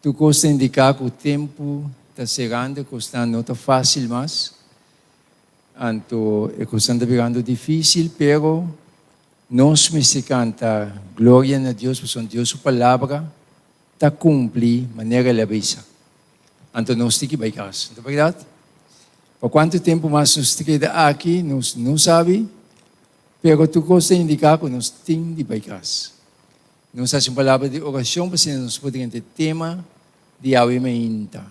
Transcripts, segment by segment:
Tur kos ta indiká ku tempu ta serando, kosnan no ta fásil mas. Anto e kosnan ta birando difísil, pero nos mester kanta gloria na Dios pasobra Dios su palabra ta kumpli manera el a bisa. Anto nos tin ki bai kas, no ta bèrdat? Pa kuantu tempu mas nos ta keda aki, nos no sabi, pero tur kos ta indiká ku nos tin di bai kas. Nos hasi un palabra di orashon pa asina nos por drenta e tema di awe mainta.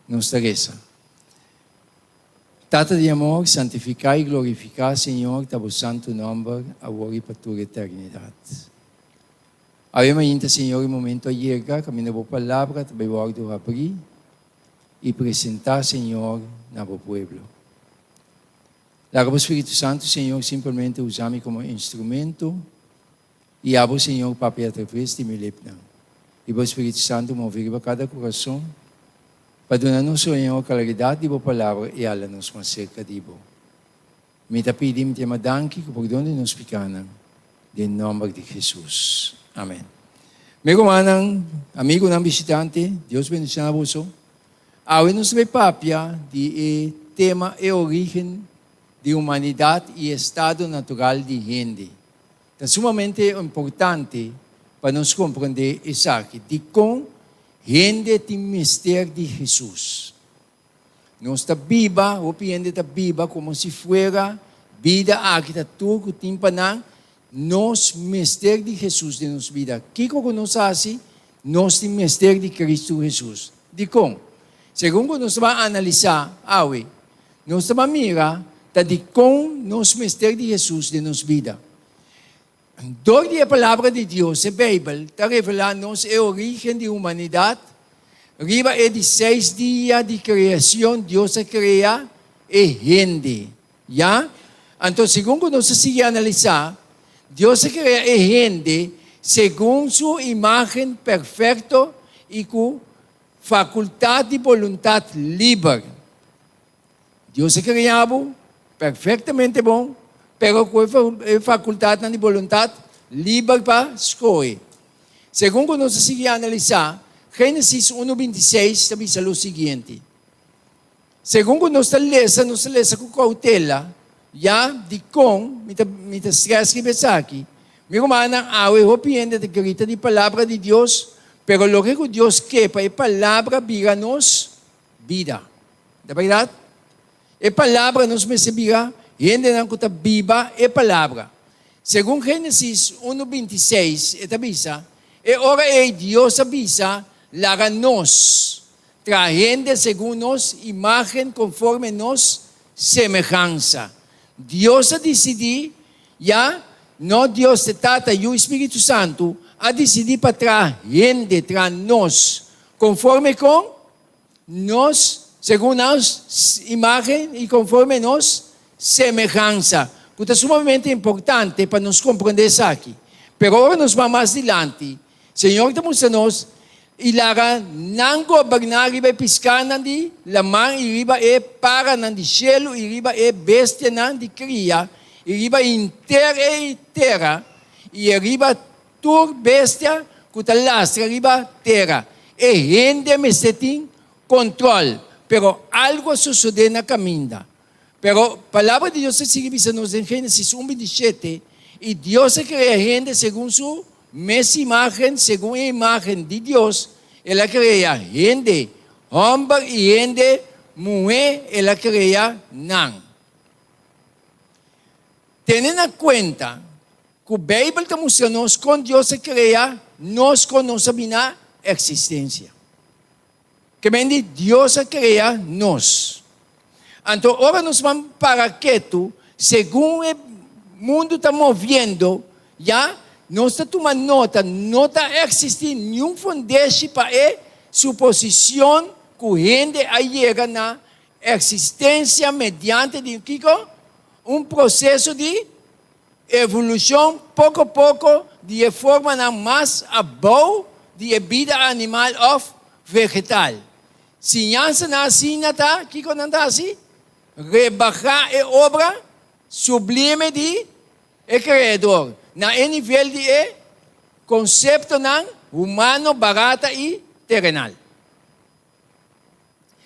Nos ta resa. Tata di amor, santifiká i glorifiká, Señor, ta bo santu nòmber, awor i pa tur eternidat. Awe mainta, Señor, e momento a yega kaminda bo palabra ta bai wòrdu habrí i presentá, Señor, na bo pueblo. Laga bo Spiritu Santu, Señor, simpelmente usa mi komo instrumento I abo, Señor, papia atraves di mi lepnan, i bo Spiritu Santu move riba kada kurason pa duna nos, Señor, klaridat di bo Palabra i hala nos mas serka di bo. Mi ta pidi i mi ta yama danki ku pordon di nos pikanan, den nòmber di Hesus. Amen. Mi rumannan, amigunan bishitante, Dios bendishoná boso. Awe nos ta bai papia di e tema E Origen di Humanidat i Estado Natural di Hende. Ta sumamente importante pa nos komprondé esaki, dikon hende tin mester di Hesus. Nos ta biba, hopi hende ta biba komo si fuera bida aki ta tur ku tin pa nan. Nos mester di Hesus den nos bida. Kiko ku nos hasi, nos tin mester di Kristu Hesus. Dikon? Segun ku nos ta bai analisá awe, Nos ta ban mira ta dikon nos mester di Hesus den nos bida. Dor di e Palabra di Dios, e Beibel, ta revelá nos e orígen di humanidat. Riba e di seis dia di kreashon Dios a krea e hende. Ya? Anto segun ku nos ta sigui analisá, Dios a krea e hende segun su imágen perfekto i ku Fakultat di boluntat liber. Dios a krea bo perfektamente bon, pero ku e fakultatnan di boluntat liber pa skohe. Segun ku nos a sigui analisá, Génesis unu 26 ta bisa lo siguiente. Segun ku nos ta lesa, nos ta lesa ku koutela, ya dikon mi ta mi ta strès riba esaki. Mi rumannan, awe hopi hende ta grita di palabra di Dios, pero loke ku Dios ke pa e palabra bira nos bida. Ta bèrdat? E palabra nos mester bira hendenan ku ta biba e palabra. Segun Génesis unu 26 e ta bisa, E ora ei Dios a bisa, Laga nos. Traha hende segun nos imágen konforme nos semehansa. Dios a disidí, ya, no Dios te Tata, Yu i Spiritu Santu, a disidí pa traha hende, traha nos, konforme kon nos, segun nos imágen i konforme nos semehansa, ku ta sumamente importante pa nos komprendé esaki. Pero ora nos bai mas dilanti, Señor ta mustra nos i laga nan goberná riba e piskánan di laman i riba e paranan di shelu i riba e bestianan di kria i riba henter e tera i e riba tur bestia ku ta lastra riba tera. E hende mester tin kontròl, pero algu a sosodé na kaminda. Pero Palabra di Dios ta sigui bisa nos den Génesis un 27, I Dios a krea hende segun su mes imágen, segun e imágen di Dios el a krea hende, hòmber i hende muhé el a krea nan. Tene na kuenta ku Beibel ta mustra nos kon Dios a krea nos kon nos a bina eksistensia. Ke men di Dios a krea nos. Anto ora nos ban para ketu, segun e mundu ta moviendo, ya, nos ta tuma nota, no ta eksistí niun fundeshi pa e suposishon ku hende a yega na eksistensia mediante di kiko? Un proseso di evolushon poko poko di e formanan mas abou di e bida animal òf vegetal. Siñansanan asina ta, kiko nan ta hasi? Rebahá e obra sublime di e Kreador na e nivel di e konseptonan humano barata i. terenal.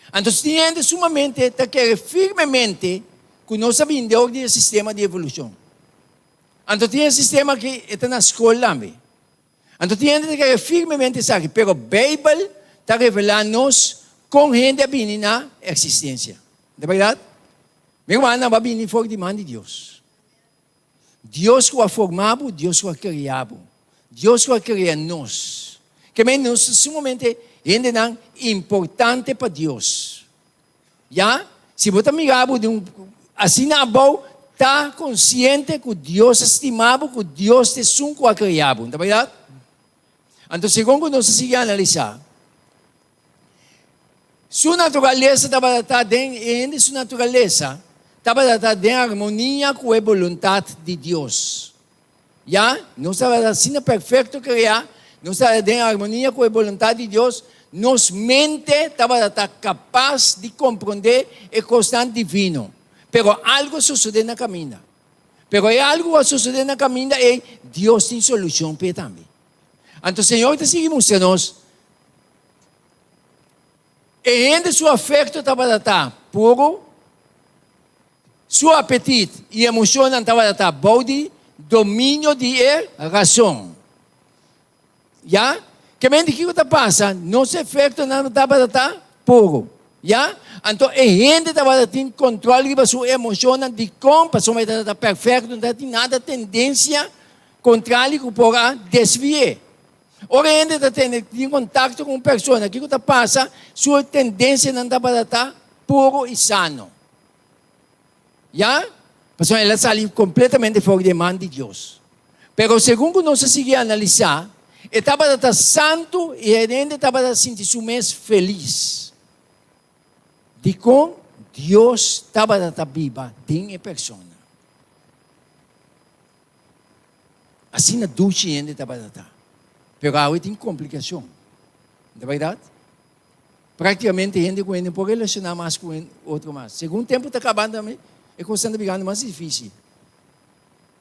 Anto si tin hende sumamente ta kere firmemente ku nos a bini dor di e sistema di evolushon. Anto tin e sistema aki e ta na skol tambe. Anto tin hende ta kere firmemente esaki, pero Beibel ta revelá nos kon hende a bini na eksistensia. Ta bèrdat? Mi rumannan, bo a bini for di man di Dios. Dios ku a forma bo, Dios ku a krea bo. Dios ku a krea nos. Ke men nos ta sumamente hendenan importante pa Dios. Ya, si bo ta mira bo di un asina abou, ta konsiente ku Dios a stima bo, ku Dios ta esun ku a krea bo. Ta bèrdat? Anto segun ku nos a sigui analisá, Su naturalesa tabata ta den e hende su naturalesa tabata ta den armonia ku e boluntat di Dios. Ya, nos tabata asina perfekto kreá, nos tabata den armonia ku e boluntat di Dios, nos mente tabata ta kapas di komprondé e kosnan divino. Pero algu a sosodé na kaminda. Pero e algu ku a sosodé na kaminda ei, Dios tin solushon p'e tambe. Anto Señor ta sigui mustra nos e hende su afecto tabata ta puro, su apetit i emocionnan tabata ta bou di dominio di e rason. Ya? Ke mente kiko ta pasa? Nos efectonan tabata ta puro. Ya? Anto e hende tabata tin control riba su emocionnan. Dikon? Pasobra e tabata perfecto, no tabatin nada tendencia Kontrali ku por a desvi'é. Ora hende ta tene tin kontakto ku un persona, kiko ta pasa? Su tendensianan tabata ta puru i sano. Ya? Pasobra el a sali kompletamente for di e man di Dios. Pero segun ku nos a sigui analisá, e tabata ta santu i e hende tabata sinti su mes felis. Dikon Dios tabata ta biba den e persona? Asina dushi hende tabata ta. Pero awe tin komplikashon. No ta bèrdat? Praktikamente hende ku hende no por relashoná mas ku otro mas. Segun tempu ta kabando tambe, e kosnan ta birando mas difísil.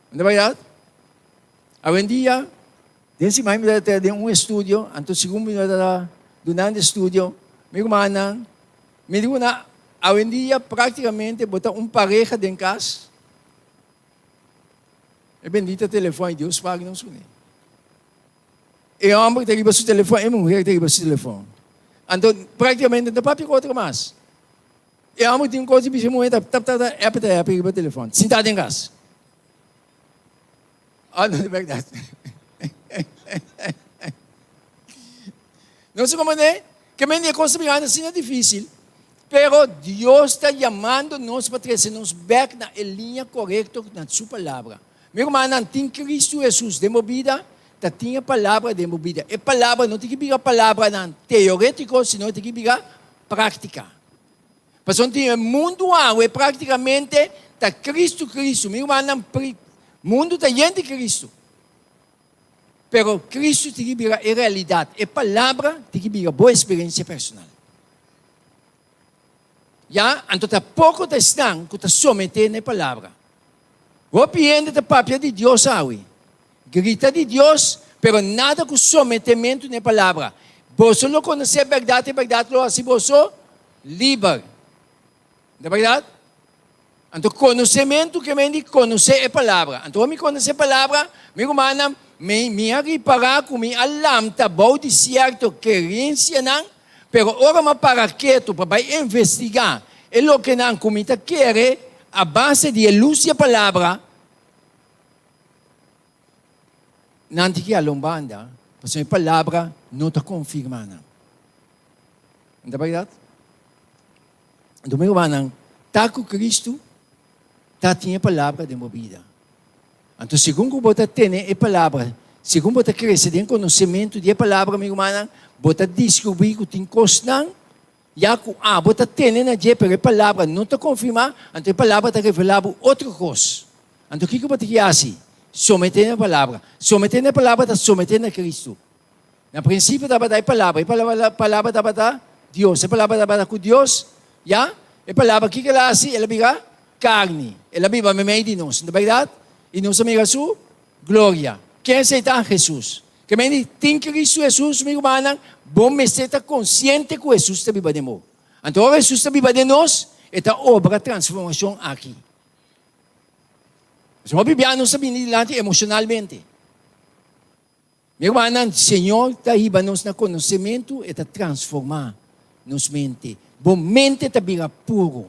No ta bèrdat? Awendia, den siman mi tabata den un estudio, anto segun mi tabata dunando estudio, mi rumannan, mi di ku nan, awendia praktikamente bo ta un pareha den kas, E bendita telefon y Dios paga nos cune. E homber ta riba su telefon, e muher ta riba su telefon. Anto practicamente no ta papia cu otro mas. E homber tin un cos di bisa e muher ta tap tap tap app ta app riba telefon. Sinta den cas. Oh no, di berdad. No se comprende? Ke men di e kos ta birando asina difísil, pero Dios ta yamando nos pa trese nos bèk na e liña korekto na Su Palabra. Mi rumannan, tin Kristu Hesus den bo bida, ta tin e Palabra den bo bida. E Palabra no tin ki bira palabranan teorétiko, sino e tin ki bira práktika. Pasobra tin e mundu awe práktikamente ta Kristu, Kristu. Mi rumannan, mundu ta yen di Kristu. Pero Cristo tin ki bira e realidad. E palabra tin ki bira bo experiencia personal. Ya, anto ta poco ta esnan cu ta somete na e palabra. Hopi hende ta papia di Dios awe, grita di Dios, pero nada cu sometemento na e palabra. Boso lo conoce e berdad, e berdad lo haci boso liber. Ta berdad? Anto konosementu ke men di konosé e palabra. Anto ora mi konosé e palabra, mi rumannan, mi mi a ripará ku mi a lamta bou di sierto kerensianan, pero ora mi a para ketu pa bai investigá e lokenan ku mi ta kere a base di e lus di e palabra, nan tin ki hala un banda, pasobra e palabra no ta konfirmá nan. No ta bèrdat? Anto mi rumannan, ta ku Kristu ta tin e palabra den bo bida. Anto segun ku bo ta tene e palabra, segun bo ta krese den konosementu di e palabra, mi rumannan, bo ta diskubrí ku tin kosnan ya ku abo ta tene na dje, pero e palabra no ta konfirmá, anto e palabra ta revelá bo otro kos. Anto kiko bo tin ki hasi? Someté na e palabra. Someté na e palabra ta someté na Kristu. Na prinsipio tabata e Palabra, e Palabra tabata Dios, e Palabra tabata ku Dios, ya. E Palabra, kiko el a hasi? El a bira karni, el a biba meimei di nos, no ta bèrdat? I nos a mira su gloria. Ken esei ta? Hesus. Ke men di, tin Kristu Hesus, mi rumannan, bo mester ta konsiente ku Hesus ta biba den bo. Anto ora Hesus ta biba den nos, e ta obra transformashon aki. Pasobra hopi bia nos ta bini dilanti emoshonalmente. Mi rumannan, Señor ta hiba nos na konosementu, e ta transformá nos mente. Bo mente ta bira puru.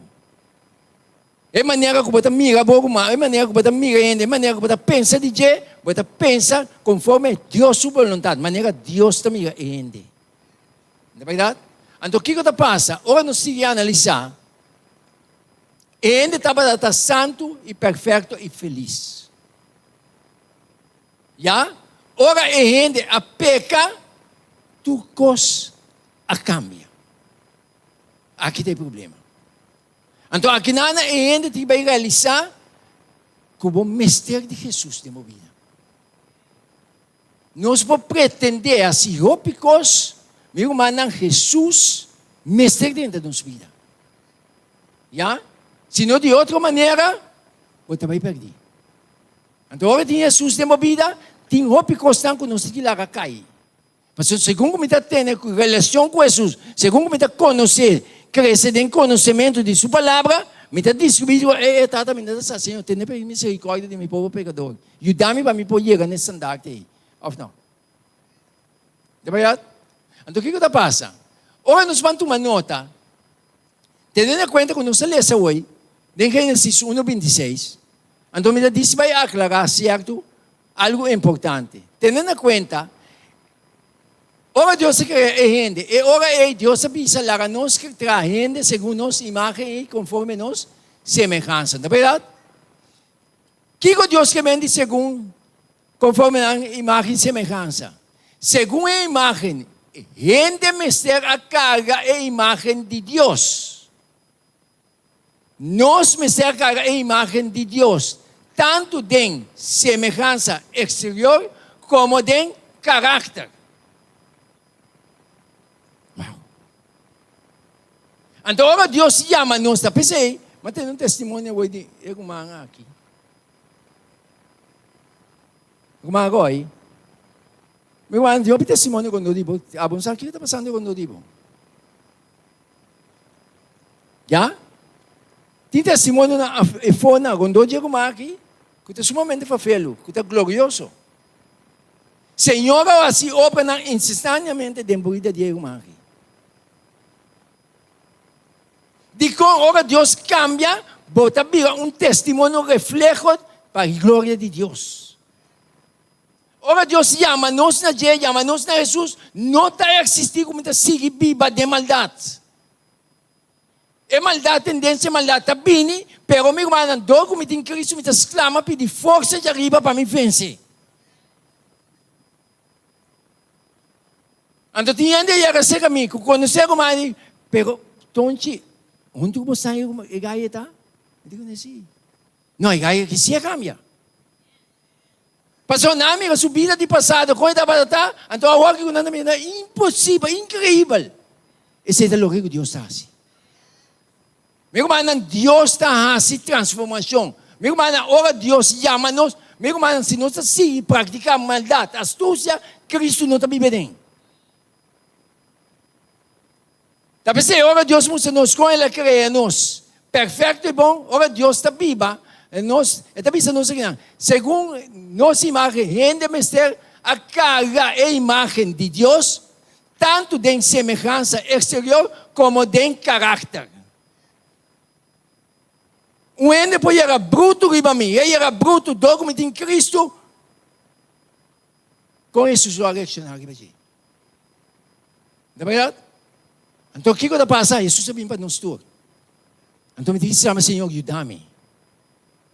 E manera ku bo ta mira bo ruman, e manera ku bo ta mira hende, e manera ku bo ta pensa di dje, bo ta pensa konforme Dios su boluntat, manera Dios ta mira e hende. No ta bèrdat? Anto kiko ta pasa? Ora nos sigui analisá, e hende tabata ta santu i perfekto i felis. Ya, ora e hende a peka, tur kos a kambia. Aki ta e problema. Anto akinana e hende tin bai realisá ku bo mester di Hesus den bo bida. Nos por pretendé hasi hopi kos, mi rumannan, Hesus mester drenta nos bida. Ya? Si no di otro manera, bo ta bai pèrdí. Anto ora tin Hesus den bo bida, tin hopi kosnan ku nos tin ki laga kai. Pasobra segun ku mi ta tene relashon ku Hesus, segun ku mi ta konosé, krese den konosementu di Su Palabra, mi ta diskubrí ku e e Tata mi no ta sa, Señor, tene miserikòrdia di mi pober pekador. Yuda mi pa mi por yega na e standaard ei, òf no? Ta bèrdat? Anto kiko ta pasa? Ora nos ban tuma nota, teniendo en kuenta ku nos a lesa awor den Génesis uno bintiseis, anto mi ta disi bai aklará sierto Algu importante. Tene na kuenta, ora Dios a krea e hende, e ora ei Dios a bisa, Laga nos traha hende segun nos imágen i konforme nos semehansa. Ta bèrdat? Kiko Dios ke men di segun, konforme nan imágen i semehansa? Segun e imágen, hende mester a karga e imágen di Dios. Nos mester karga e imágen di Dios, tantu den semehansa eksterior komo den karakter. Wow! Anto ora Dios yama nos ta p'esei, mi a tene un testimonio awor di e ruman aki. Ruman Roy, mi ruman di hopi testimonio rondó di bo. Abo no sa kiko ta pasando rondó di bo. Ya? Tin testimonionan efonan rondó dje ruman aki ku ta sumamente fafelu, ku ta glorioso. Señor a hasi obranan instantáneamente den bida di e ruman aki. Dikon ora Dios kambia, bo ta bira un testimonio refleho pa e gloria di Dios. Ora Dios yama nos na dje, yama nos na Hesus, no ta eksistí ku mi ta sigui biba den maldat. E maldat, tendensia maldat ta bini, pero mi rumannan, dor ku mi tin Kristu mi ta sklama pidi forsa djariba pa mi vense. Anto tin hende a yega serka mi ku konosé ruman di, pero Tonchi, huntu ku bo sa e gai e ta? Mi di kuné si. No, e gai aki si a kambia. Pasobra nan a mira su bida di pasado, kon e tabata ta, anto awor ku nan ta mira, imposibel, inkreibel. Esei ta loke ku Dios ta hasi. Mi rumannan, Dios ta hasi transformashon. Mi rumannan, ora Dios yama nos, mi rumannan, si nos ta sigui praktiká maldat, astusia, Kristu no ta biba den. Ta p'esei ora Dios mustra nos kon El a krea nos perfekto i bon, ora Dios ta biba den nos, E ta bisa nos akinan, segun nos imágen, hende mester a karga e imágen di Dios, tantu den semehansa eksterior komo den karakter. Un hende por yega brutu riba mi, e yega brutu dor ku mi tin Kristu, kon Hesus lo a reakshoná riba dje? Ta berdad? Anto kiko ta pasa? Hesus a bin pa nos tur. Anto mi tin ki sklama, Señor, yuda mi.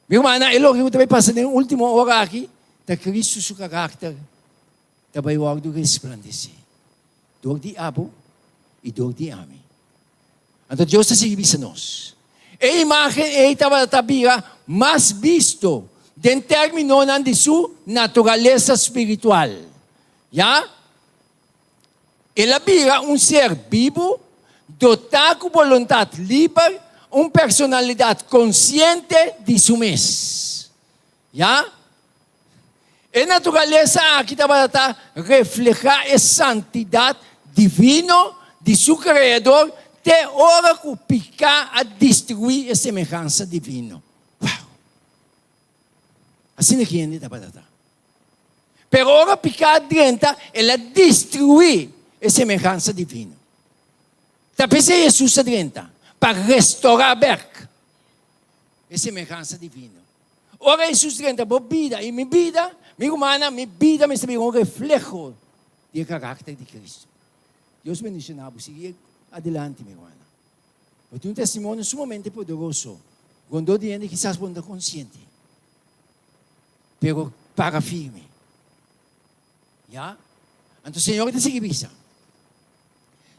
Mi rumannan, e loke ku ta bai pasa den ultimo ora aki ta Kristu su karakter ta bai wòrdu resplandesé dor di abo i dor di ami. Anto Dios ta sigui bisa nos, E imágen ei tabata bira mas bisto den términonan di su naturalesa spiritual. Ya, el a bira un ser bibu, dotá ku boluntat liber, un personalidat konsiente di su mes. Ya, E naturalesa aki tabata ta reflehá e santidat divino di su Kreador te ora ku piká a destruí e semehansa divino. Wow! Asina ki hende tabata ta. Pero ora piká a drenta, el a destruí e semehansa divino. Ta p'esei Hesus a drenta, pa restorá bèk e semehansa divino. Ora Hesus drenta bo bida i mi bida, mi rumannan, mi bida mester bira un refleho di e karakter di Kristu. Dios bendishoná bo. Sigui adelante, mi rumannan. Bo tin un testimonio sumamente poderoso rondó di hende kisas bo no ta konsiente, pero para firme. Ya? Anto Señor ta sigui bisa,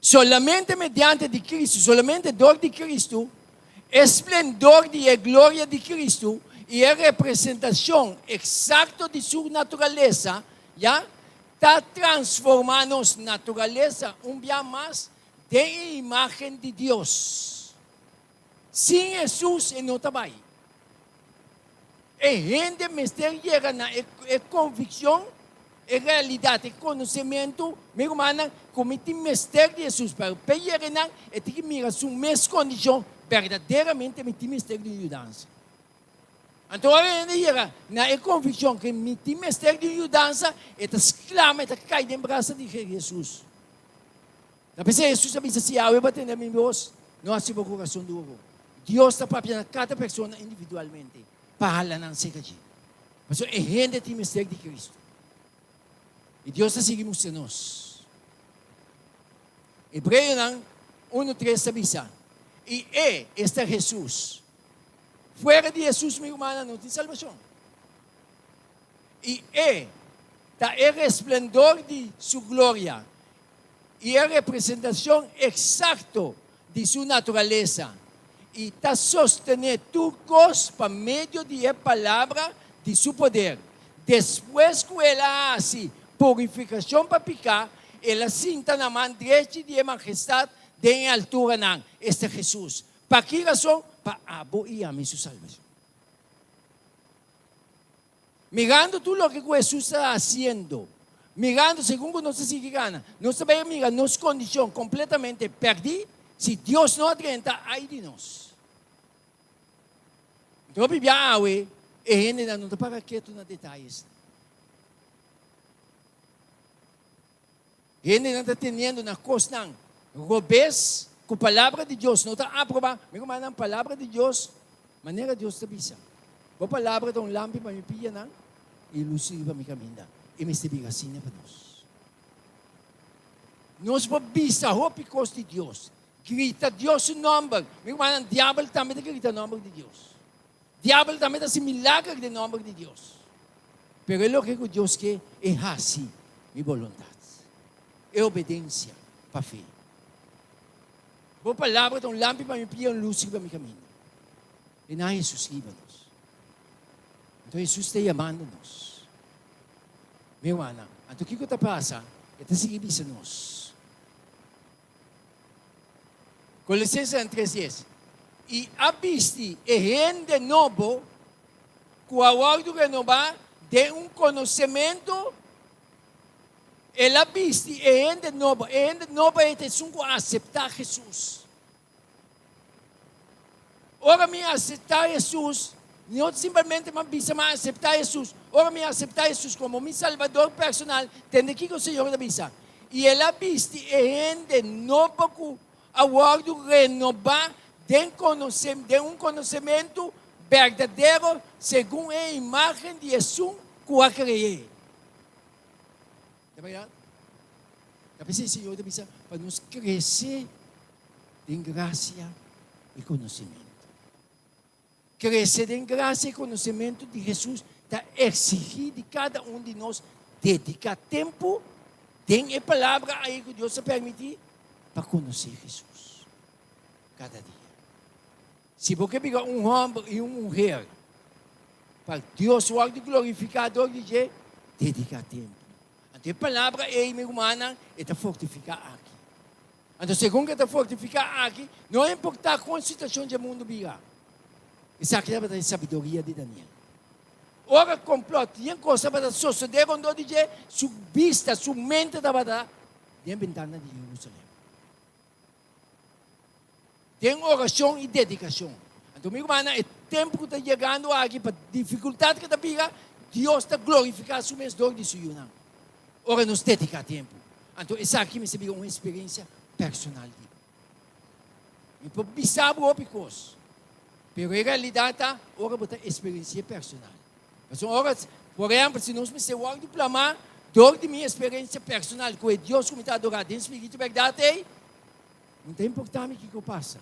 Solamente mediante di Cristo, solamente dor di Cristo, e splendor di e gloria di Cristo i e representacion exacto di su naturalesa, ya, ta transforma nos naturalesa un bia mas den e imagen di Dios. Sin Hesus e no ta bai. E hende mester yega na e konvikshon, e realidat, e konosementu, mi rumannan, ku mi tin mester di Hesus. Pero p'e yega einan, e tin ki mira su mes kondishon, berdaderamente mi tin mester di un yudansa. Anto ora e hende yega na e konvikshon ku mi tin mester di un yudansa, e ta sklama, e ta kai den brasa di Hesus. Ta p'esei Hesus a bisa, Si awe bo a tende mi bos, no hasi bo kurason duru. Dios ta papia na kada persona individualmente pa hala nan serka dje. Pasobra e hende tin mester di Kristu. I Dios ta sigui mustra nos. Hebreonan 1:3 ta bisa, I e, esta Hesus. Fuera di Hesus, mi rumannan, no tin salbashon. I e ta e resplendor di su gloria i e representashon eksakto di su naturalesa, i ta sostené tur kos pa medio di e palabra di su poder. Despues ku el a hasi purifikashon pa piká, el a sinta na man drechi di e Majestat den e alturanan, esta Hesus. Pa ki rason? Pa abo i ami su salbashon. Mirando tur loke ku Hesus ta hasiendo, mirando segun ku nos ta sigui gana, nos ta bai a mira nos kondishon kompletamente pèrdí si Dios no a drenta ai di nos. Anto hopi bia awe e hendenan no ta para ketu na detayesnan. Hendenan ta teniendo na kosnan robes ku Palabra di Dios no ta aprobá. Mi rumannan, Palabra di Dios, manera Dios ta bisa, Bo palabra ta un lampi pa mi pianan i lus riba mi kaminda. I mester bira asina pa nos. Nos por bisa hopi kos di Dios, grita Dios su nòmber. Mi rumannan, diabel tambe ta grita nòmber di Dios. Diabel tambe ta hasi milager den nòmber di Dios. Pero e loke ku Dios ke e hasi mi boluntat. E obedensia pa fe. Bo palabra ta un lampi pa mi pia, un lus riba mi kaminda. E nan Hesus riba nos. Anto Hesus ta yamando nos. Mi rumannan, anto kiko ta pasa? E ta sigui bisa nos. Colosensenan 3:10, I a bisti e hende nobo ku a wòrdu renobá den un konosementu, el a bisti e hende nobo, e hende nobo ei ta esun ku a aseptá Hesus. Ora mi aseptá Hesus, no simplemente mi a bisa mi a aseptá Hesus. Ora mi aseptá Hesus komo mi Salbador personal, tende kiko Señor ta bisa, I el a bisti e hende nobo ku a wòrdu renobá den den un konosementu berdadero segun e imágen di esun ku a kre'é. Ta bèrdat? Ta p'esei Señor ta bisa pa nos krese den grasia i konosementu. Krese den grasia i konosementu di Hesus ta eksigí di kada un di nos dediká tempu den e Palabra ei ku Dios a permití pa konosé Hesus kada dia. Si bo ke bira un hòmber i un muher pa Dios wòrdu glorifiká dor di dje, dediká tempu. Anto e palabra ei, mi rumannan, e ta fortifiká aki. Anto segun ku e ta fortifiká aki, no importá kon situashon dje mundu bira. Esaki tabata e sabiduria di Daniel. Ora complot yen cos tabata sosode rondó di dje, su bista, su mente tabata den bentana di Jerusalem. Den oracion y dedicacion. Anto mi rumannan, e tempo cu ta yegando aki pa dificultad cu ta bira, Dios ta glorifica su mes dor di su yunan. Ora nos dedica tempo. Anto esaki mester bira un experiencia personal di bo. Mi por bisa bo hopi kos, pero e realidat ta ora bo ta eksperensi'é personal. Pasobra ora, por ehèmpel, si nos mester wòrdu plamá dor di mi eksperensia personal ku e Dios ku mi ta adorá den spiritu i bèrdat ei, no ta importá mi kiko pasa,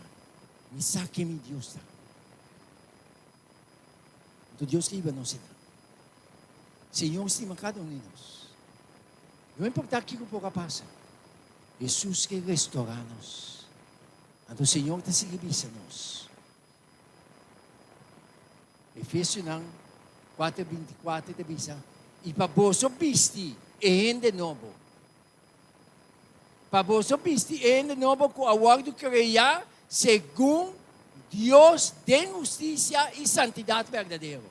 mi sa ken mi Dios ta. Anto Dios ke hiba nos einan. Señor stima kada un di nos. No importá kiko por a pasa. Hesus ke restorá nos. Anto Señor ta sigui bisa nos. Efesionan 4:24 ta bisa, I pa boso bisti e hende nobo. Pa boso bisti e hende nobo ku a wòrdu kreá segun Dios den hustisia i santidat berdadero.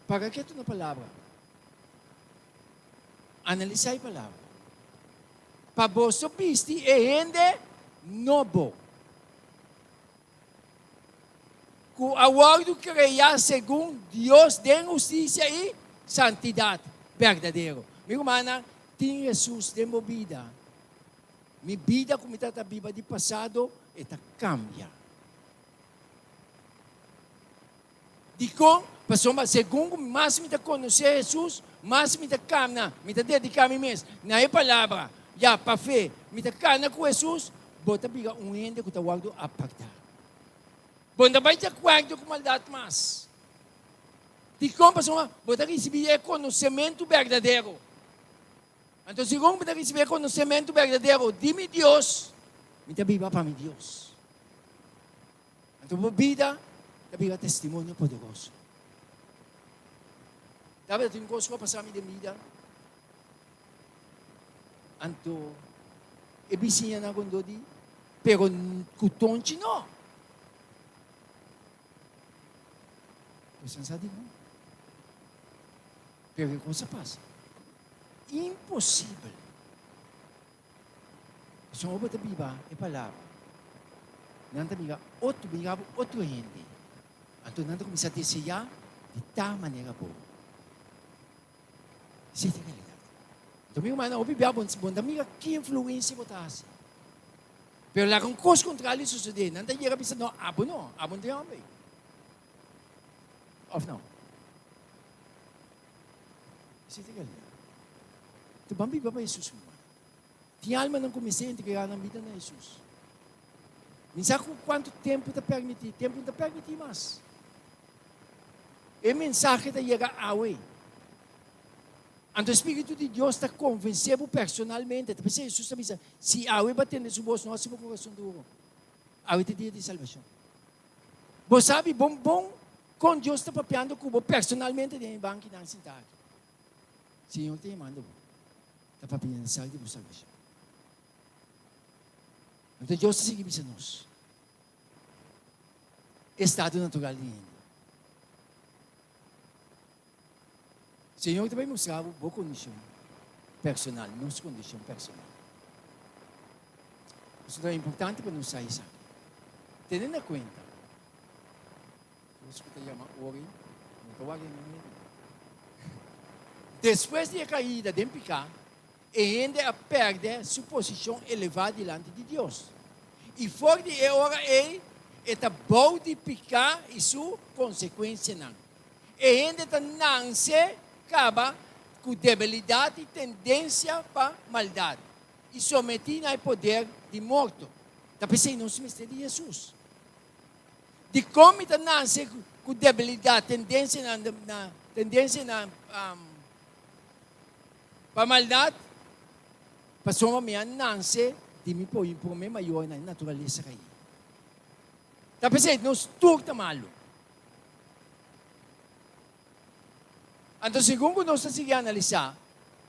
Para ke tuna palabra? Analisá e palabra. Pa boso bisti e hende nobo, ku a wòrdu kreá segun Dios den hustisia i santidat berdadero. Mi rumannan, tin Hesus den bo bida. Mi bida ku mi tabata biba di pasado, e ta kambia. Dikon? Pasobra segun ku mas mi ta konosé Hesus, mas mi ta kamna, mi ta dediká mi mes na e Palabra. Ya, pa fe, mi ta kana ku Hesus, bo ta bira un hende ku ta wòrdu apartá. Bo no ta bai di akuerdo ku maldat mas. Dikon? Pasobra bo ta risibí e konosementu berdadero. Anto segun mi ta risibí e konosementu berdadero di mi Dios, mi ta biba pa mi Dios. Anto bo bida ta bira testimonio poderoso. Tabata tin cos cu a pasa mi den bida. Anto e bisiñanan rondó di, pero cu Tonchi no. Boso sa dikon? Pero e cos a pasa. Imposibel. Pasobra bo ta biba e palabra. Nan ta mira otro, mira bo otro hende. Anto nan ta kuminsá deseá di ta manera bo. Esei ta e realidat. Anto mi rumannan, hopi bia bo bo ta mira ki influensia bo ta hasi. Pero laga un kos kontrario sosodé, nan ta yega bisa, no, abo no, abo no ta e hòmber ei. Òf no? Esei ta e realidat. Ta ban biba pa Hesus, mi ruman. Tin almanan ku mester entregá nan bida na Hesus. Mi sa ku kuantu tempu ta permití, tempu no ta permití mas. E mensahe ta yega awe. Anto e Spiritu di Dios ta konvensé bo personalmente. Ta p'esei Hesus ta bisa, si awe bo a tende su bos, no hasi bo kurason duru. Awe ta dia di salbashon. Bo sabi bon bon kon Dios ta papiando ku bo personalmente den e bankinan sintá aki. Señor ta yamando bo. Ta papia na sal di bo salbashon. Anto Dios ta sigui bisa nos e estado natural di hende. Señor ta bai mustra bo bo kondishon personal, nos kondishon personal. Pasobra ta importante pa nos sa esaki. Tene na kuenta, Nos ku ta yama ori no ta wak den hende. Despues di e kaida den piká, e hende a pèrdè su posishon elevá dilanti di Dios. I for di e ora ei, e ta bou di piká i su konsekuensianan. E hende ta nanse kaba ku debilidat i tendensia pa maldat, i sometí na e poder di morto. Ta p'esei nos mester di Hesus. Dikon mi ta nase ku debilidat, tendensianan na tendensianan pa maldat? Pasobra mi a nase di mi prome mayornan, e naturalesa kaí. Ta p'esei nos tur ta malu. Anto segun ku nos ta sigui analisá,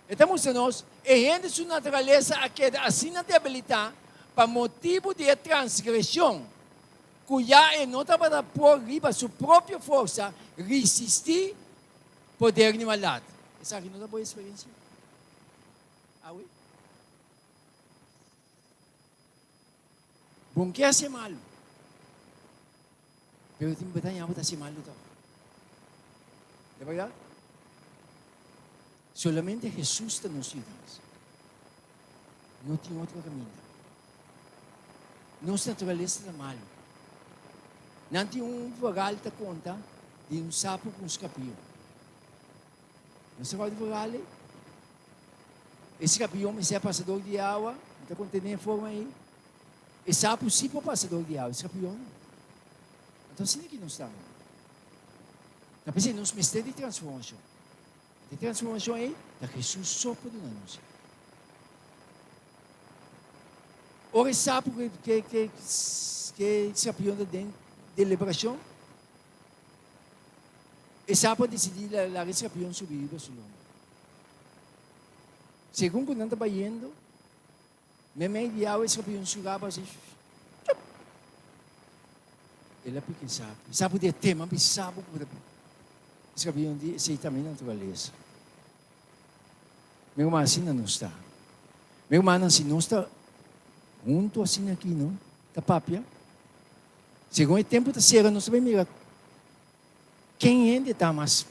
e ta mustra nos e hende su naturalesa a keda asina debilitá pa motibu di e transgreshon. ku ya e no tabata por riba su propio forsa risistí poder di maldat. Esaki no ta bo eksperensia awe? Bon ke hasi malu, pero tin bo ta haña bo ta hasi malu tòg. Ta bèrdat? Solamente Hesus ta nos yudansa. No tin otro kaminda. Nos naturalesa ta malu. Nan tin un verhal ta konta di un sapu ku un skapion. Nos ta kòrda di verhal ei? E skapion mester a pasa dor di awa, mi ta konta den e forma ei. E sapu sí por pasa dor di awa, e skapion no. Anto asina ki nos ta awor. Ta p'esei nos mester di transformashon. E transformashon ei ta Hesus so por duna nos. Ora e sapu ku e skrapion ta den deliberashon, e sapu a disidí laga e skrapion subi riba su lomba. Segun ku nan ta bayendo, meimei di awa e skrapion su rabo a hasi chup! El a pika e sapu. E sapu di e tema a bisa bo ku bo ta pika. E skrapion di, Esei ta mi naturalesa. Mi ruman, asina nos ta. Mi rumannan, si nos ta huntu asina aki, no, ta papia, segun e tempu ta sera, nos ta bai mira ken hende ta mas.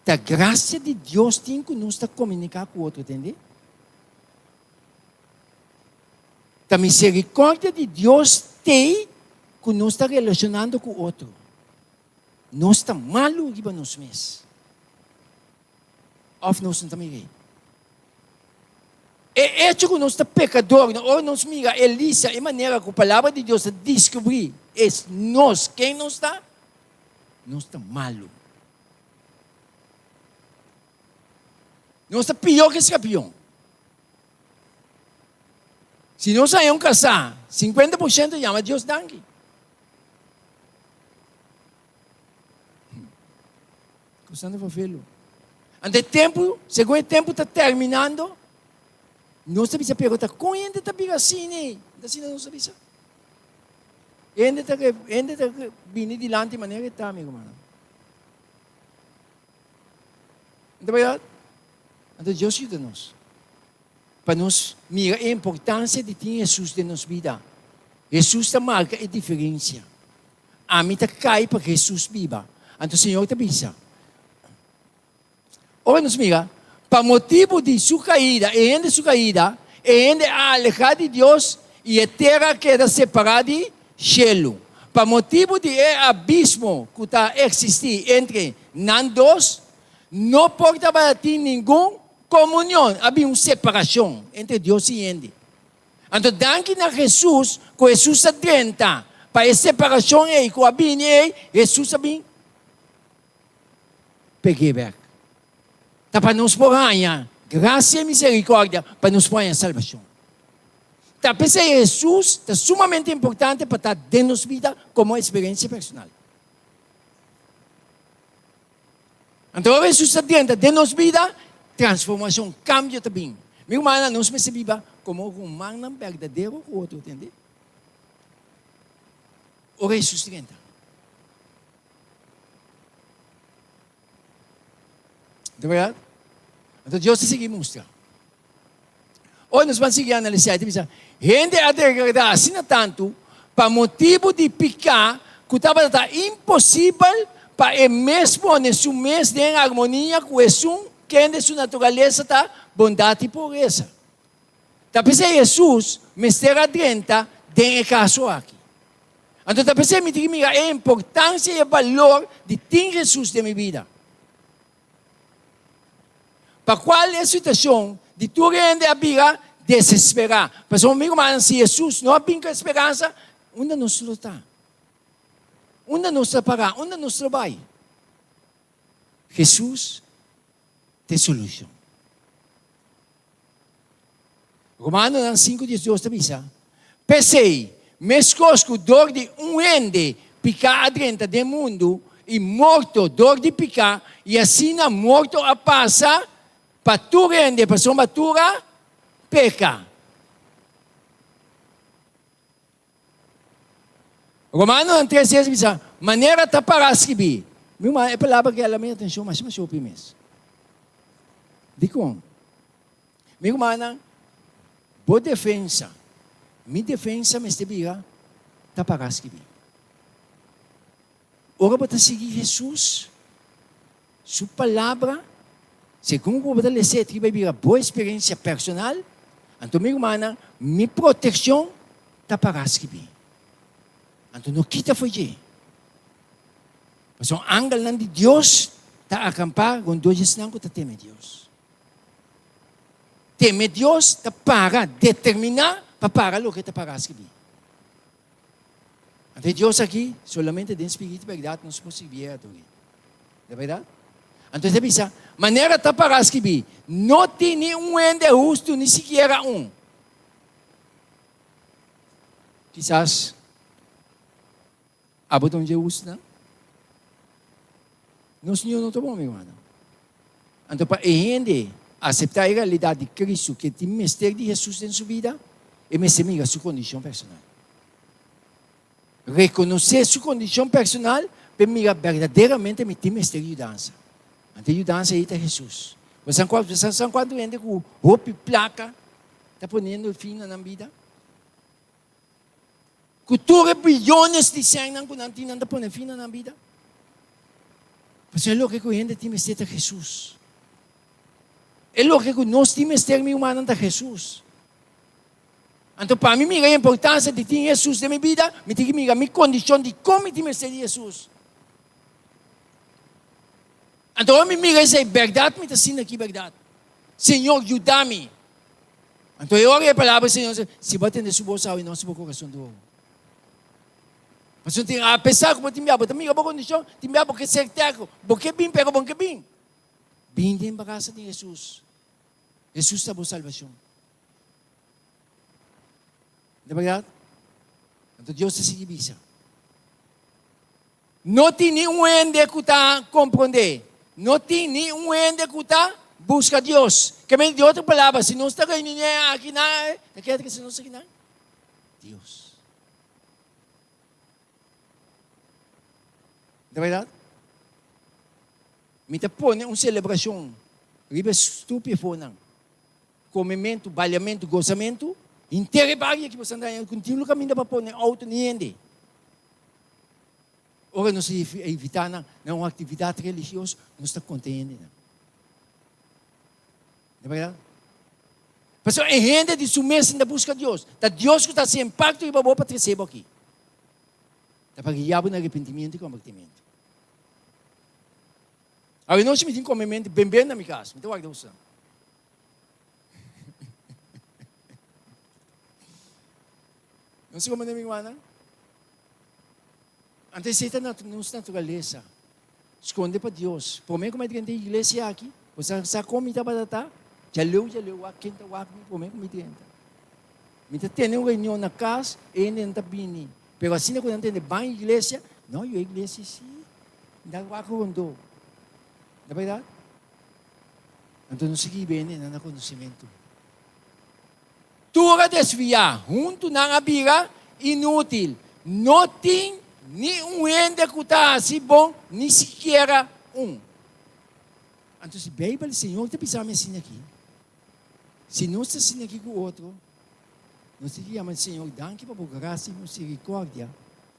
Ta grasia di Dios tin ku nos ta komuniká ku otro, tende? Ta miserikordia di Dios t'ei ku nos ta relashonando ku otro. Nos ta malu riba nos mes òf nos no ta mir'é? E echo ku nos ta pekador, ora nos mira e lista, e manera ku Palabra di Dios ta deskubrí es nos, ken nos ta, nos ta malu. Nos ta pió ku e skrapion. Si nos haña un kasá, sinkuenta por shento yama Dios danki. Kosnan ta vervelu. Ante e tempu, segun e tempu ta terminando, nos ta bisa, pero ta kon hende ta bira asina ei? Ta asina nos ta bisa. Hende ta, hende ta bini dilanti manera e ta, mi rumannan. Ta berdad? Anto Dios yuda nos pa nos mira e importancia di tin Jesus den nos bida. Jesus ta marca e diferencia. Ami ta cai pa Jesus biba. Anto Señor ta bisa, ora nos mira, pa motibu di su caida, e hende su caida, e hende a aleha di Dios y e tera a keda separa di shelu. Pa motibu di e abismo cu ta existi entre nan dos, no por tabata tin ningun komunion, a bin un separashon entre Dios i hende. Anto danki na Hesus ku Hesus a drenta pa e separashon ei ku a bini ei, Hesus a bin peg'é bèk. Ta pa nos por haña grasia i miserikòrdia, pa nos por haña salbashon. Ta p'esei Hesus ta sumamente importante pa ta den nos bida komo eksperensia personal. Anto ora Hesus ta drenta den nos bida, transformacion, cambio ta bin. Mi rumannan, nos mester biba como rumannan berdadero cu otro, tende? Ora Hesus drenta. Ta berdad? Anto Dios ta sigui mustra. Ora nos ban sigui analisá, e ta bisa, Hende a degradá asina tantu pa motibu di piká ku tabata ta imposibel pa e mes pone su mes den armonia ku esun kende su naturalesa ta bondat i puresa. Ta p'esei Hesus mester a drenta den e kaso aki. Anto ta p'esei mi tin ki mira e importansia i e balor di tin Hesus den mi bida. Pa cual e situacion di tur hende a bira desesperá. Pasobra mi rumannan, si Jesus no a bin cu e speransa, unda nos lo ta? Unda nos ta pará? Unda nos lo bai? Jesus ta e solucion. Romanonan 5:12 ta bisa, P'esei, meskos ku dor di un hende piká a drenta den mundu, i morto dor di piká, i asina morto a pasa pa tur hende, pasobra tur a peka. Romanonan 3:6 bisa, Manera ta pará skibí. Mi ruman, e palabra aki a hala mi atenshon masha masha hopi mes. Dikon? Mi rumannan, bo defensa, mi defensa mester bira ta pará skibí. Ora bo ta sigui Hesus su palabra, segun ku bo ta lesa e triba bira bo eksperensia personal, anto mi rumannan, mi protekshon ta pará skibí. Anto no kita for dje. Pasobra angelnan di Dios ta akampá rondó dje esnan ku ta teme Dios. Teme Dios ta para, determiná pa para loke ta pará skibí. Anto e Dios aki, solamente den spiritu i bèrdat nos por sirbié i ador'é. Ta bèrdat? Anto e ta bisa, Manera ta pará skibí, No tin ni un hende hustu, ni sikiera un. Kisas abo ta un dje hustunan? Nos Señor no ta bon, mi hermano. Anto pa e hende aseptá e realidat di Cristo ku e tin mester di Hesus den su bida, e mester mira su kondishon personal. Rekonosé su kondishon personal pa e mira berdaderamente mi tin mester di yudansa. Anto e yudansa ei ta Hesus. Bo sa bo sa kuantu hende ku hopi plaka ta poniendo fin na nan bida? Ku tur e bilyones di sènnan ku nan tin, nan ta pone fin na nan bida. Pasobra e loke ku hende tin mester ta Hesus. E loke ku nos tin mester, mi rumannan, ta Hesus. Anto pa mi mira e importansia di tin Hesus den mi bida, mi tin ki mira mi kondishon di kon mi tin mester di Hesus. Anto ora mi mira esei, bèrdat mi ta sinti aki bèrdat. Señor, yuda mi. Anto e ora e palabra di Señor sa, Si bo a tende su bos awe, no hasi bo kurason duru. Pasobra tin, apesar ku bo tin bia, bo ta mira bo kondishon, tin bia bo ke ser terko, bo ke bin, pero bo no ke bin. Bin den brasa di Hesus. Hesus ta bo salbashon. No ta bèrdat? Anto Dios ta sigui bisa. No tin ni un hende ku ta komprondé. No tin ni un hende ku ta buska Dios. Ke men, di otro palabra, si nos ta reuní aki nan, ta kere si nos aki nan? Dios. Ta bèrdat? Mi ta pone un selebrashon riba e stupia afonan. Komementu, baliamentu, gosamentu, henter e bario aki bo anda kontinuo kaminda pa pone outo ni hende. Ora nos a invitá nan na un aktividat religioso, nos ta konta e hendenan. Ta bèrdat? Pasobra e hende di su mes ta buska Dios. Ta Dios ku ta hasi impakto riba bo pa trese bo aki. Ta pa guia bo na arepentimiento i kombertimentu. Awenochi mi tin komementu ben ben na mi kas. Mi ta warda usa. Nos a komende mi rumannan? Anto esei ta nos naturalesa, skonde pa Dios. Promé ku mi a drenta e iglesia aki, bo sa sa kon mi tabata ta? Djaleu djaleu wak ken ta wak mi promé ku mi drenta. Mi ta tene un reunion na kas, e hendenan ta bini. Pero asina ku nan tende ban iglesia, no, yo iglesia si, mi ta wak rondó. Ta bèrdat? Anto nos sigui bende nan na konosementu. Tur a desviá, huntu nan a bira inútil. No tin ni un hende ku ta hasi bon, ni sikiera un. Anto si Beibel, Señor ta bisa mi asina aki, si nos ta asina aki ku otro, nos tin ki yama Señor danki pa bo grasia i misericordia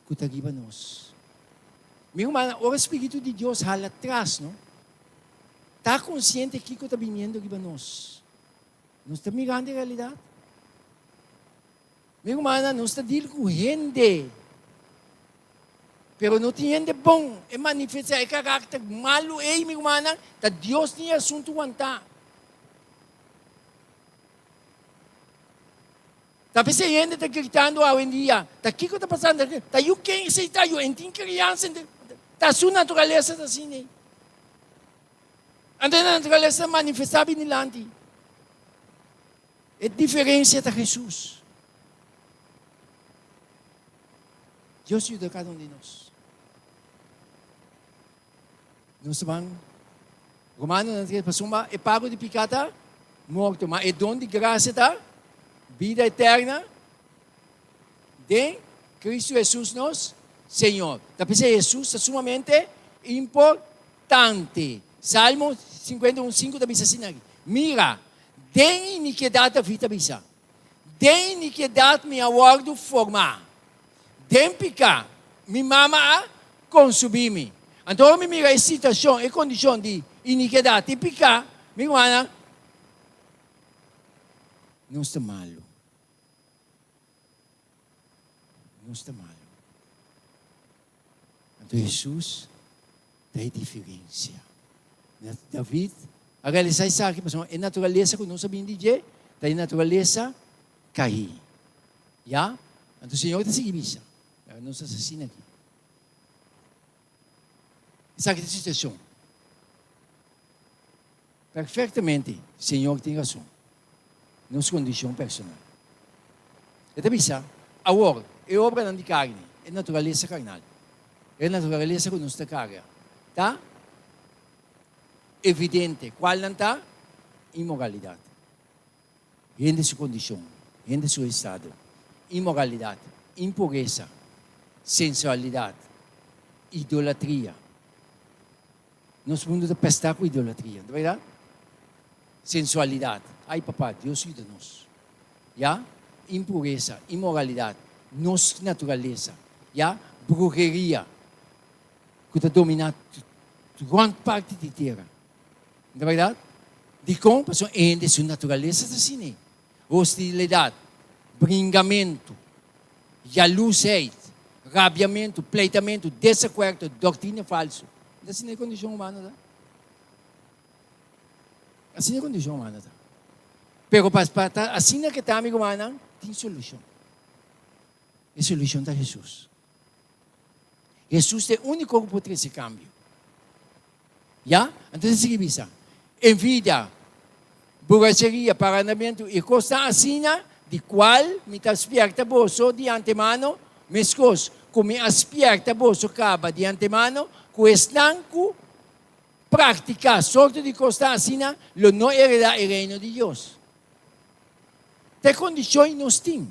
ku ta riba nos. Mi rumannan, ora Spiritu di Dios hala tras, no ta konsiente kiko ta biniendo riba nos. Nos ta mirando e realidad? Mi rumannan, nos ta deal cu hende. Pero no tin hende bon. E manifesta e karakter malu ei, mi rumannan, ta Dios tin e asuntu wantá. Ta p'esei hende ta gritando awendia, ta kiko ta pasando? Ta yu ken esei ta? Yu en tin kriansa, ta su naturalesa ta asina ei. Anto e naturalesa ta manifestá bini dilanti. E diferensia ta Hesus. Dios yuda kada un di nos. Nos ta ban Romanonan ta pasobra e pago di piká ta morto, ma e don di grasia ta bida eterna den Kristu Hesus nos. Señor. Ta p'esei Hesus ta sumamente importante. Salmo 51, 5 ta bisa asina aki, Mira, den inikedat David ta bisa, Den inikidat mi a wòrdu formá, den piká mi mama a konsubí mi. Anto ora mi mira e situashon, e kondishon di inikidat i piká, mi rumannan, nos ta malu. Nos ta malu. Anto Hesus ta e diferensia. David a realisá esaki pasobra e naturalesa ku nos a bini di dje ta e naturalesa kaí. Ya? Anto Señor ta sigui bisa, Laga nos hasi asina aki. Esaki ta e situashon. Perfectamente, Señor tin rason. Nos condicion personal. E ta bisa, Awor, e obranan di carni, e naturalesa carnal, e naturalesa cu nos ta carga, ta evidente. Cualnan ta? Inmoralidad. Hende su condicion, hende su estado. Inmoralidad, impuresa, sensualidad, idolatria. Nos mundu ta pestá ku idolatria, no ta bèrdat? Sensualidat, ai papá, Dios yuda nos. Ya? Impuresa, inmoralidat, nos naturalesa, ya? Bruheria, ku ta dominá rònt parti di tera. No ta bèrdat? Dikon? Pasobra e hende su naturalesa ta asina. Hostilidat, bringamentu, yalusheid, rabiamentu, pleitamentu, desakuerdo, doktrina falsu. Ta asina e kondishon humano ta. Asina e kondishon humano ta. Pero pa pa ta asina ke ta, mi rumannan, tin solushon. E solushon ta Hesus. Hesus ta e úniko ku por trese kambio. Ya? Anto ta sigui bisa, Envidia, buracheria, parandamentu i kosnan asina, di kual mi ta spierta boso di antemano, meskos ku mi a spierta boso kaba di antemano, ku esnan ku praktiká sorto di kosnan asina lo no heredá e Reino di Dios. Ta e kondishon i nos tin.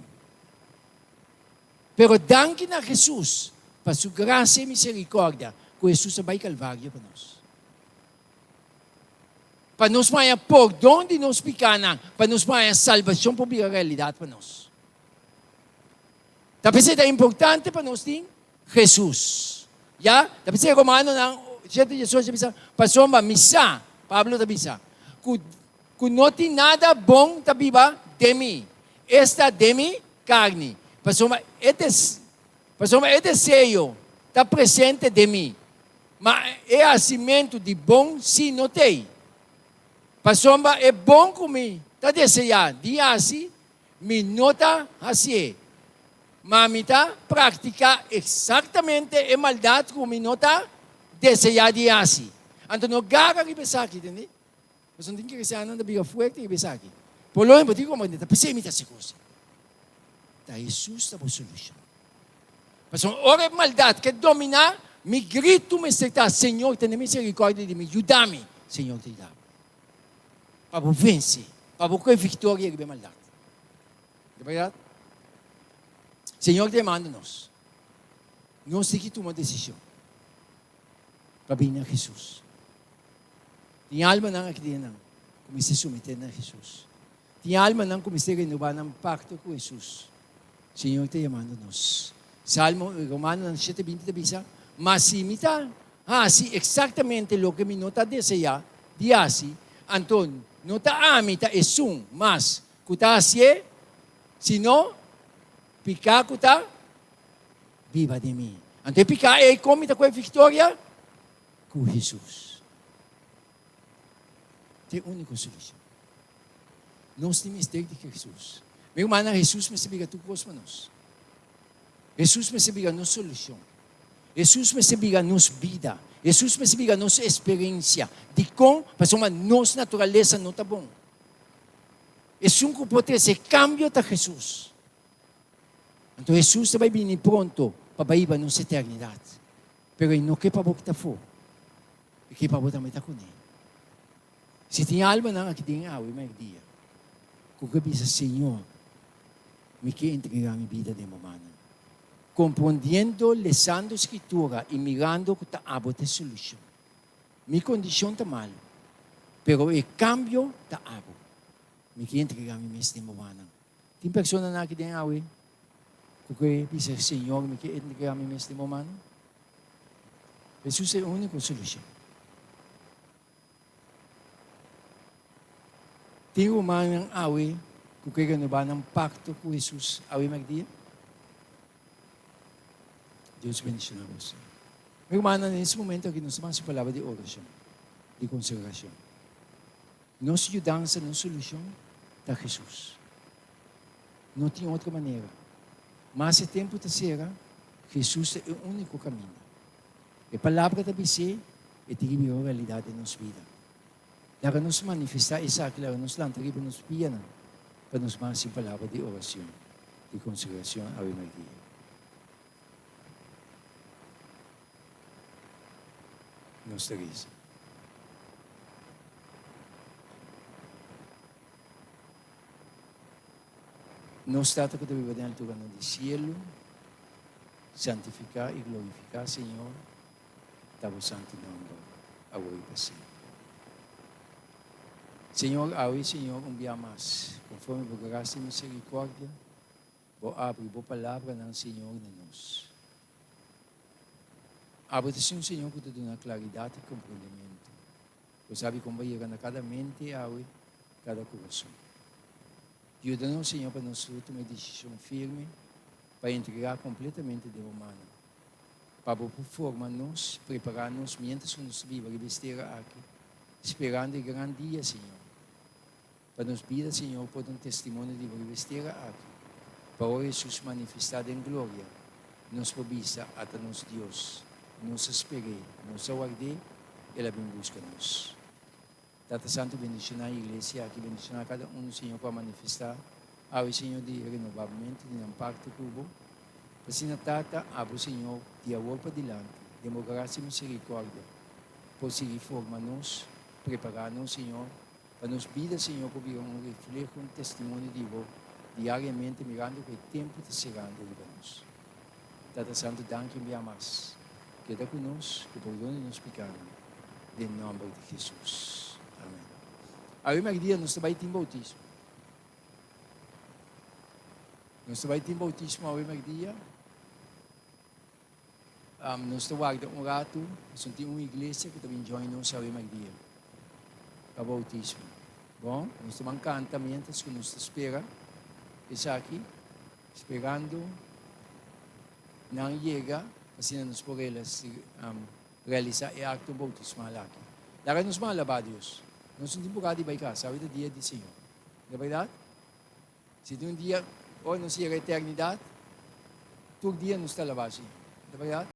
Pero danki na Hesus pa su grasia i miserikòrdia ku Hesus a bai Kalvario pa nos. Pa nos por haña pordon di nos pikánan, pa nos por haña salbashon por bira realidat pa nos. Ta p'esei ta importante pa nos tin Hesus. Ya, ta p'esei Romanonan 7:18 ta bisa, Pasobra mi sa, Pablo ta bisa, ku ku no tin nada bon ta biba den mi, esta den mi karni, pasobra e pasobra e deseo ta presente den mi, ma e hasimentu di bon sí no t'ei. Pasobra e bon ku mi ta deseá di hasi, mi no ta hasié, ma mi ta praktiká eksaktamente e maldat ku mi no ta deseá di hasi. Anto no gara riba esaki, tende? Pasobra tin cristianonan ta bira fuerte riba esaki. Por lo menos bo tin comprende ta p'esei mi ta haci cos. Ta Jesus ta bo solucion. Pasobra ora e maldad ke domina, mi gritu mester ta, Señor tene misericordia di mi, yuda mi. Señor ta yuda bo. Pa bo vence, pa bo coge victoria riba e maldad. Ta berdad? Señor ta yamando nos. Nos tin ki tuma decision pa bini na Jesus. Tin almanan aki den nan ku mester someté na Hesus. Tin almanan ku mester renobá nan pakto ku Hesus. Señor ta yamando nos. Salmo, Romanonan 7:20 ta bisa, Ma si mi ta hasi eksaktamente loke mi no ta deseá di hasi, anto no ta ami ta esun mas ku ta hasié, sino piká ku ta biba den mi. Anto e piká ei kon mi ta kohe viktoria? Ku Hesus. Ta e úniko solushon. Nos tin mester di Hesus. Mi rumannan, Hesus mester bira tur kos pa nos. Hesus mester bira nos solushon. Hesus mester bira nos bida. Hesus mester bira nos eksperensia. Dikon? Pasobra nos naturalesa no ta bon. Esun ku por trese kambio ta Hesus. Anto Hesus ta bai bini pronto pa bai hiba nos eternidat. Pero e no ke pa bo kita afó, e ke pa bo tambe ta kuné. Si tin almanan aki den awe mèrdia ku ke bisa, Señor, mi ke entregá mi bida den bo mannan. Komprondiendo, lesando Skritura i mirando ku ta abo ta e solushon. Mi kondishon ta malu, pero e kambio ta abo. Mi ke entregá mi mes den bo mannan. Tin personanan aki den awe ku ke bisa, Señor, mi ke entregá mi mes den bo mannan? Hesus ta e úniko solushon. Tin rumannan awe ku ke renobá nan pakto ku Hesus awe mèrdia? Dios bendishoná boso. Mi rumannan, den es momento aki nos ta hasi palabra di orashon, di konsagrashon. Nos yudansa, nos solushon ta Hesus. No tin otro manera. Mas e tempu ta sera, Hesus ta e úniko kaminda. E palabra ta bis'é, e tin ki bira un realidat den nos bida. Laga nos manifestá esaki, laga nos lanta riba nos pianan pa nos ban hasi un palabra di oracion, di consagracion awe merdia. Nos ta reza. Nos Tata cu ta biba den alturanan di cielo, Santifiká i glorifiká, Señor, ta bo santu nòmber, awor i pa semper. Señor, awe, Señor, un bia mas, konforme bo grasia i miserikòrdia, bo abri bo palabranan, Señor, na nos. Abo ta esun, Señor, ku ta duna klaridat i komprondementu. Bo sabi kon bo a yega na kada mente awe, kada kurason. Yuda nos, Señor, pa nos tur tuma e desishon firme pa entregá kompletamente den bo mannan, pa bo por forma nos, prepará nos miéntras ku nos ta biba riba es tera aki, sperando e gran dia, Señor. Pa nos bida, Señor, por ta un testimonio di bo riba es tera aki, pa ora Hesus manifestá den gloria, nos por bisa, Ata nos Dios, nos a sper'é, nos a ward'é, el a bin buska nos. Tata Santu bendiciona e iglesia aki, bendiciona cada uno Señor cu a manifesta awe Señor di renobamento di nan pacto cu Bo, p'asina Tata abo Señor di awor padilanti den Bo gracia y misericordia por sigui forma nos, prepara nos Señor pa nos bida Señor por bira un refleho, un testimonio di Bo diariamente mirando cu e tempo ta cerando riba nos. Tata Santu danki un bia mas. Keda ku nos, ku pordon di nos pikanan, den nòmber di Hesus. Amen. Awe mèrdia nos ta bai tin boutismo. Nos ta bai tin boutismo awe mèrdia. Um, nos ta warda un ratu, pasobra tin un iglesia ku ta bin join nos awe mèrdia pa boutismo. Bon, nos ta ban kanta mientras ku nos ta spera esaki, sperando Nan yega, asina nos por realisa e acto bautismal aki. Laga nos ban alaba Dios. Nos no tin por di bay casa, awe ta dia di Señor. No ta berdad? Si tin un dia ora nos yega eternidad, tur dia nos ta alaba Señor. No ta berdad?